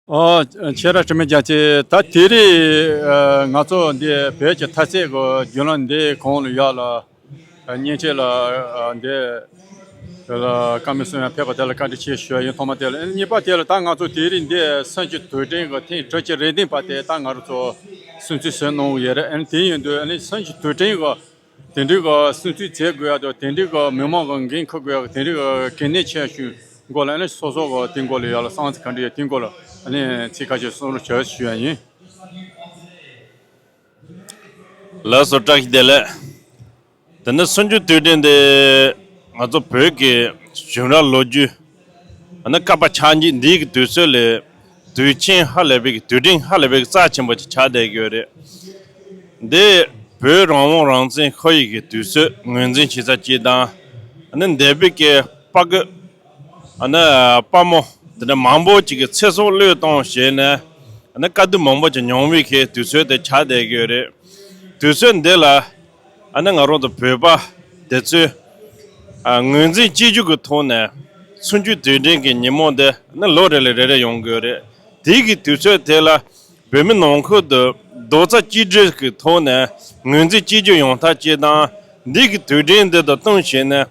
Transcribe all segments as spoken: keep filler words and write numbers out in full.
ཨོ། ཁྱེད་རང་དྲི་མེད་རྒྱལ་མཚན། ད་དེ་རིང་ཨ་ང་ཚོ་འདི་བོད་ཀྱི་འཐབ་རྩོད་ཀྱི་བརྒྱུད་ལམ་འདི་གོང་ལ་ཡར་ལ་ཨ་མཉེན་ཆས་ལ་ཨ་འདི་ལ་བཀའ་མོལ་གསུང་ཡ་ཕེབས་པ་དེ་ལ་བཀའ་དྲིན་ཆེ་ཞུ་ཡ་ཡིན། ཐོག་མ་དེ་ལ། ཨ་གཉིས་པ་དེ་ལ་ད་ང་ཚོ་དེ་རིང་འདི་གསུམ་བཅུའི་དུས་དྲན་གྱི་ཐེངས་དྲུག་ཅུ་རེ་བདུན་པ་དེ་ད་ང་རང་ཚོ་སྲུང་བརྩི་ཞུས་གནང་ཡོད་རེད། ཨ་དེ་ཡིན་དུས་ཨ་གསུམ་བཅུའི་དུས་དྲན་གྱི་དེ་འདྲའི་གི་སྲུང་བརྩི་བྱེད་དགོས་ཡ་དང་། དེ་འདྲའི་གི་མི་མང་གི་འགན་འཁུར་དགོས་ཡ། དེ་འདྲའི་གི་གལ་གནད་ཆེ་ཤོས་སྐོར་ལ་ཨ་ནི་སོ་སོ་གི་དེ་སྐོར་ལ་ཡ་ལ་བསམ་ཚུལ་ག་འདྲ་ཡོད། དེ་སྐོར་ལ་ཨ་ནི་ཚིག་ཁ་ཤས་གསུང་རོགས་བྱོས་ཞུ་ཡ་ཡིན། ལགས་སོ། བཀྲ་ཤིས་བདེ་ལེགས། དེ་ནི་གསུམ་བཅུའི་དུས་དྲན་དེ་ང་ཚོ་བོད་ཀྱི་བྱུང་རབས་ལོ་རྒྱུས། ཨ་ནི་བསྐལ་པ་ཆགས་འཇིག་འདིའི་གི་དུས་ཚོད་ལས་དུས་ཆེན་ཧ་ལས་པའི་གི་དུས་དྲན་ཧ་ལས་པའི་གི་རྩ་ཆེན་པོ་ཅིག་ཆགས་བསྡད་ཀྱི་ཡོད་རེད། འདི་བོད་རང་དབང་རང་བཙན་ཁོར་ཡུག་གི་དུས་ཚོད་ངོས་འཛིན་བྱེད་ས་ཅིག་དང་། ཨ་ནི་འདས་པའི་གི་དཔའ་རྒོད་ཨ་ནི་དཔའ་མོ་དེ་འདྲ་མང་པོ་ཅིག་གི་ཚེ་སྲོག་བློས་གཏོང་བྱས་ནས་ཨ་ནི་དཀའ་སྡུག་མང་པོ་ཅིག་མྱོང་བའི་གི་དུས་ཚོད་དེ་ཆགས་བསྡད་ཀྱི་ཡོད་རེད། དུས་ཚོད་འདི་ལ་ཨ་ནི་ང་རང་ཚོ་བོད་པ་དེ་ཚོས་ཨ་ངོས་འཛིན་གཅིག་གྱུར་གྱི་ཐོག་ནས་གསུམ་བཅུའི་དུས་དྲན་གྱི་ཉིན་མོ་འདི་ཨ་ནི་ལོ་རེ་ལ་རེ་རེ་ཡོང་གི་ཡོད་རེད། དེའི་གི་དུས་ཚོད་དེ་ལ་བོད་མི་ནང་ཁུལ་དུ་རྡོག་རྩ་གཅིག་སྒྲིལ་གྱི་ཐོག་ནས་ངོས་འཛིན་གཅིག་གྱུར་ཡོང་ཐབས་བཅས་དང་། འདི་གི་དུས་དྲན་འདི་དང་བསྟུན་བྱས་ནས་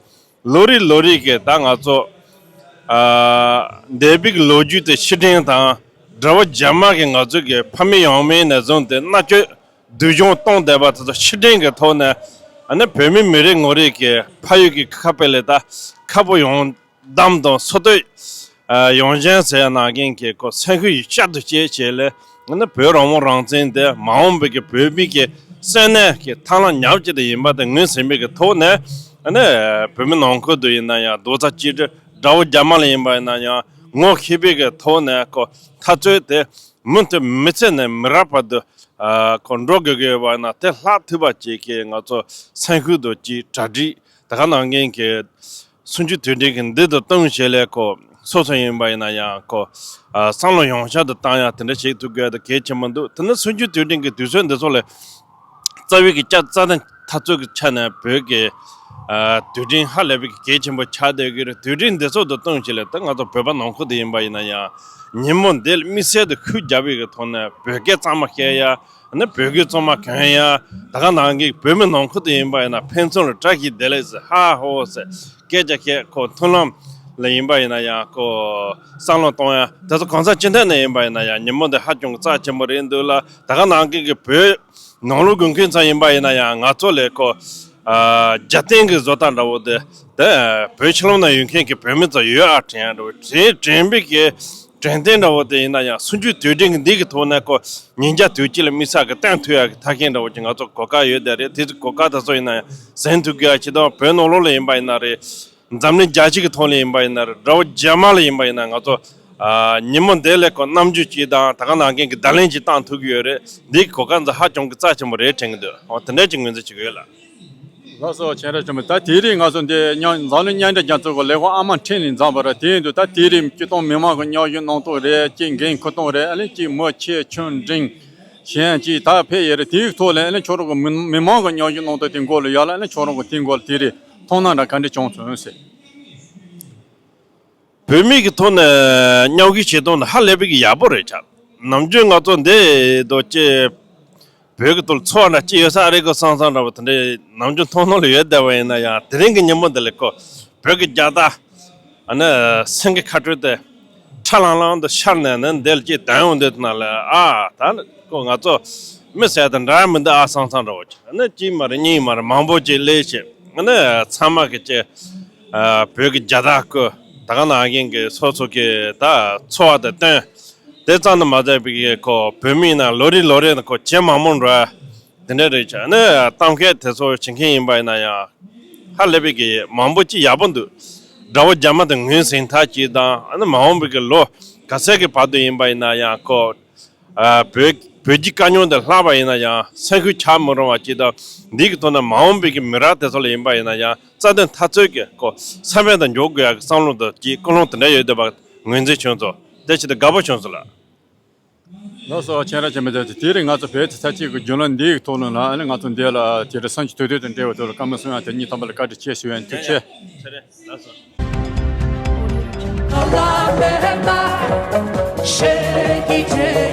ལོ་རེ་ལོ་རེ་གི་ད་ང་ཚོ་ཨ་འདས་པའི་གི་ལོ་རྒྱུས་དེ་ཕྱིར་དྲན་དང་། དགྲ་བོ་རྒྱ་དམར་གྱིས་ང་ཚོ་གི་ཕ་མེས་ཡང་མེས་ནས་བཟུང་སྟེ་མནར་གཅོད་སྡུག་སྦྱོང་བཏང་བསྡད་པ་དེ་ཚོ་ཕྱིར་དྲན་གྱི་ཐོག་ནས། ཨ་ནི་བོད་མི་མི་རེ་ངོ་རེ་གི་ཕ་ཡུལ་གྱི་ཁ་དཔེ་ལས་ད་ཁ་ཕོ་ཡོང་གཏམ་དང་འཚོ་སྟོད་ཡོང་ཞེན་ཟེར་ཡ་ནང་བཞིན་གྱི་ཁོ་སེམས་ཤུགས་ཡིད་བསྐྱར་དུ་བསྐྱེད་བྱས་ལས། ཨ་ནི་བོད་རང་དབང་རང་བཙན་དེ་མ་འོངས་པའི་གི་བོད་མི་གི་སེམས་ནང་གི་ཐབས་ལམ་ཉག་གཅིག་དེ་ཡིན་པ་དེ་ངོས་ཟིན་པའི་གི་ཐོག་ནས། ཨ་ནི་བོད་མི་ནང་ཁུལ་དུ་ཡིན་ན་ཡང་རྡོག་རྩ་གཅིག་སྒྲིལ། དགྲ་བོ་རྒྱ་དམར་ལ་ཡིན་པ་ཡིན་ན་ཡང་ངོ་ཤེས་པའི་གི་ཐོག་ནས་ཁོ་འཐབ་རྩོད་དེ་མུ་མཐུད་མི་ཚེ་ནས་མི་རབས་བར་དུ་ཨ་ཁོ་འགྲོ་དགོས་ཀྱི་ཡོད་པ་ཡིན་ན། དེ་ལྷག་ཐུབ་པ་ཅིག་གི་ང་ཚོ་སེམས་ཤུགས་དང་གཅིག་གྲ་སྒྲིག་ད་ག་ནང་བཞིན་གྱི་གསུམ་བཅུའི་དུས་དྲན་གྱི་འདི་དང་བསྟུན་བྱས་ལས་ཁོ་སོ་སོ་ཡིན་པ་ཡིན་ན་ཡང་ཁོ་ཨ་བསམ་བློ་ཡང་བསྐྱར་དུ་བཏང་ཡ་དེ་འདྲ་བྱེད་ཐུབ་དགོས་དེ་གལ་ཆེན་པོ་འདུག་དེ་ནི་གསུམ་བཅུའི་དུས་དྲན་གྱི་དུས་ཚོད་འདི་ཚོ་ལས་རྩ་བའི་གི་སྐྱ་རྩ་དང་འཐབ་རྩོད་ཀྱི་ཆ་ནས་བོད་ཀྱི་ཨ་དུས་དྲན་ཧ་ལས་པའི་གི་གལ་ཆེན་པོ་ཆགས་བསྡད་ཀྱི་རེད། དུས་དྲན་འདི་ཚོ་དང་བསྟུན་བྱས་ལས་ད་ང་ཚོ་བོད་པ་ནང་ཁུལ་དུ་ཡིན་པ་ཡིན་ན་ཡང་ཉིན་མོ་འདི་ལ་དམིགས་བསལ་དུ་ཤུགས་རྒྱབ་པའི་གི་ཐོག་ནས་བོད་སྐད་གཙང་མ་བཤད་ཡ། ཨ་ནི་བོད་སྐད་གཙང་མ་གོན་ཡ། ད་ག་ནང་གི་བོད་མི་ནང་ཁུལ་དུ་ཡིན་པ་ཡིན་ན་ཕན་ཚུན་ལ་བཀྲ་ཤིས་བདེ་ལེགས་ཟེར། ཧ་ཧོ་ཟེར། སྐད་ཆ་བཤད། ཁོ་མཐུན་ལམ་ལ་ཡིན་པ་ཡིན་ན་ཡང་ཁོ་བསམ་བློ་གཏོང་ཡ་དེ་ཚོ་གང་ཟག་སྤྱི་འཐུས་ནས་ཡིན་པ་ཡིན་ན་ཡང་ཉིན་མོ་འདི་ཧ་ཅང་གི་རྩ་ཆེན་པོ་རེད་འདུག་ལ། ད་ག་ནང་གི་གི་བོད་ནང་ལོགས་དགོན་མཁན་ཚོ་ཡིན་པ་ཡིན་ན་ཡང་ང་ཚོ་ལས་ཁོ་ཨ་རྒྱབ་རྟེན་གི་བཟོ་ལྟ་འདྲ་བོ་དེ་དེ་བོད་ཕྱི་ལོགས་ན་ཡོད་མཁན་གི་བོད་མི་ཚོ་ཡོད་ཨ་དྲན་ཡ་འདྲ་བོ་དེ་དྲན་པའི་གི་དྲན་རྟེན་འདྲ་བོ་དེ་ཡིན་ན་ཡང་གསུམ་བཅུའི་དུས་དྲན་གི་འདི་གི་ཐོག་ནས་ཁོ་ཉིན་རྒྱབ་དུས་གཅིག་ལ་དམིགས་བསལ་གི་བསྟན་ཐུབ་ཡ་གི་ཐབས་ཤེས་འདྲ་བོ་ཅིག་ང་ཚོ་གོ་སྐབས་ཡོད་བསྡད་རེད། དེ་ཚོ་གོ་སྐབས་དེ་ཚོ་ཡིན་ན་ཡང་ཟིན་ཐུབ་དགོས་ཡ་ཅིག་དང་། བོད་ནང་ལོགས་ལ་ཡིན་པ་ཡིན་ན་རེད། འཛམ་གླིང་རྒྱལ་སྤྱི་གི་ཐོག་ལ་ཡིན་པ་ཡིན་ན་རེད། དགྲ་བོ་རྒྱ་དམར་ལ་ཡིན་པ་ཡིན་ན་ང་ཚོ་ཨ་ཉིན་མོ་འདི་ལས་ཁོ་རྣམ་འགྱུར་གཅིག་དང་ད་ག་ནང་བཞིན་གྱི་བརྡ་ལན་གཅིག་བཏང་ཐུབ་ཀྱི་ཡོད་རེད། འདི་གི་གོ་སྐབས་འདི་ཧ་ཅང་གི་རྩ་ཆེན་པོ་རེད་དྲན་གྱི་འདུག་འོ་དེ་འདྲ་ཅིག་ངོས་འཛིན་བྱེད་ཀྱི་ཡོད་ལགས། ལགས་སོ། ཁྱེད་རང་ཆེན་མོ། ད་དེ་རིང་ང་ཚོ་འདི་མཉམ་འཛམ་གླིང་མཉམ་འབྲེལ་རྒྱལ་ཚོགས་ཀྱི་ལས་ཁུངས་ཨ་མ་ཁྲེང་ནས་འཛོམས་པ་རེད། དེ་ཡིན་དུས་ད་དེ་རིང་སྤྱིར་བཏང་མི་མང་གི་མཉམ་ཞུགས་གནང་སྟངས་རེད། ཅིག་འགན་འཁུར་སྟངས་རེད། ཨ་ནི་ཅིག་མི་ཆེ་ཆུང་འབྲིང་གཞན་ཅིག་ད་ཕེབས་ཡོད་རེད། དེའི་ཐོག་ལ་ཨ་ནི་ཁྱོད་རང་གི་མི་མི་མང་གི་མཉམ་ཞུགས་གནང་སྟངས་དེ་སྐོར་ལ་ཡ་ལ་ཨ་ནི་ཁྱོད་རང་གི་དེ་སྐོར་ལ་དེ་རིང་མཐོང་སྣང་འདྲ་ག་འདྲ་བྱུང་སོང་ཟེར། བོད་མི་གི་ཐོག་ནས་མཉམ་ཞུགས་བྱེད་སྟངས་ནི་ཧ་ལས་པའི་གི་ཡག་པོ་རེད་ཆགས། ནམ་རྒྱུན་ང་ཚོ་འདི་དོ་ཅེ་བོད་ཀྱི་ཐོག་ཚོར་བ་འདྲ་ཅི་ཡོད་ས་རེད་གོ་བསམ་བསམ་འདྲ་བོ་དེ་འདྲའི་ནམ་རྒྱུན་མཐོང་སྣང་ལ་ཡོད་བསྡད་པ་ཡིན་ན་ཡང་། དེ་རིང་གི་ཉིན་མོ་འདི་ལ་ཁོ་བོད་ཀྱི་རྒྱལ་དར་ཨ་ནི་སེང་གེ་ཁ་སྤྲོད་དེ་ཁྲ་ལང་ལང་དུ་ཤར་ནས་ནི་འདི་ལ་ཅིག་དོན་ཡོང་དུས་ན་ལ། ཨ་ད་ནི་ཁོ་ང་ཚོ་མི་ཟེར་དེ་འདྲ་མི་འདུག་ཨ་བསམ་བསམ་འདྲ་བོ་ཅིག་ཨ་ནི་གཅིག་མ་རེད་གཉིས་མ་རེད་མང་པོ་ཅིག་སླེབས་བྱས། ཨ་ནི་ཚང་མ་གི་ཅིག་ཨ་བོད་ཀྱི་རྒྱལ་དར་བཀོད། ད་ག་ནང་བཞིན་གྱི་སོ་སོ་གི་ད་ཚོར་བ་དེ་སྟོན། དེ་ཙམ་དུ་མ་ཟད་པའི་གི་ཁོ་བོད་མི་ཡིན་ན་ལོ་རེ་ལོ་རེ་ནི་ཁོ་བྱེད་མང་མོ་འགྲོ་ཡ་དེ་འདྲ་རེད་ཆགས། ཨ་ནི་གཏམ་སྐད་དེ་ཚོ་བྱེད་མཁན་ཡིན་པ་ཡིན་ན་ཡང་ཧ་ལས་པའི་གི་མང་པོ་ཅིག་ཡག་པོ་འདུག་དགྲ་བོ་རྒྱ་དམར་དེ་ངོས་ཟིན་ཐབས་ཅིག་དང་། ཨ་ནི་མ་འོངས་པའི་གི་ལོ་ག་ཚད་ཀྱི་བར་དུ་ཡིན་པ་ཡིན་ན་ཡང་ཁོ་ཨ་བོད་བོད་ཀྱི་དཀའ་རྙོག་འདི་ལྷག་པ་ཡིན་ན་ཡང་སེམས་ཤུགས་ཆག་མི་རུང་བ་ཅིག་དང་། འདི་གི་ཐོག་ནས་མ་འོངས་པའི་གི་མི་རབས་དེ་ཚོ་ལ་ཡིན་པ་ཡིན་ན་ཡང་རྩ་དོན་འཐབ་རྩོད་ཀྱི་སྐོར་ས་བོན་དུ་འཇོག་དགོས་ཡག་གི་བསམ་བློ་དང་ཅིག་ཀུན་སློང་དེ་འདྲ་ཡོད་འདུག་པ་ངོས་འཛིན་བྱུང་སོང་། དེ་ཆེད་དུ་དགའ་པོ་བྱུང་སོང་ལགས། ལགས་སོ། ཁྱེད་རང་ཆེན་མོ། དེ་དེ་རིང་ང་ཚོ་བོད་ཀྱི་འཐབ་རྩོད་ཀྱི་བརྒྱུད་ལམ་འདིའི་ཐོག་ནས་ལ་ཨ་ནི་ང་ཚོ་འདི་ལ་དེ་རིང་གསུམ་བཅུའི་དུས་དྲན་དེ་འབྲེལ་བ་དེ་ལ་བཀའ་མོལ་གསུང་ཡ་དེ་གཉིས་ཐོག་མ་ལ་བཀའ་དྲིན་ཆེ་ཞུ་ཡ་ཡིན། ཐུགས་རྗེ་ཆེ། ཐུགས་རྗེ་ཆེ་རེད། ལགས་སོ། ཤེལ་གྱི་དྲོད་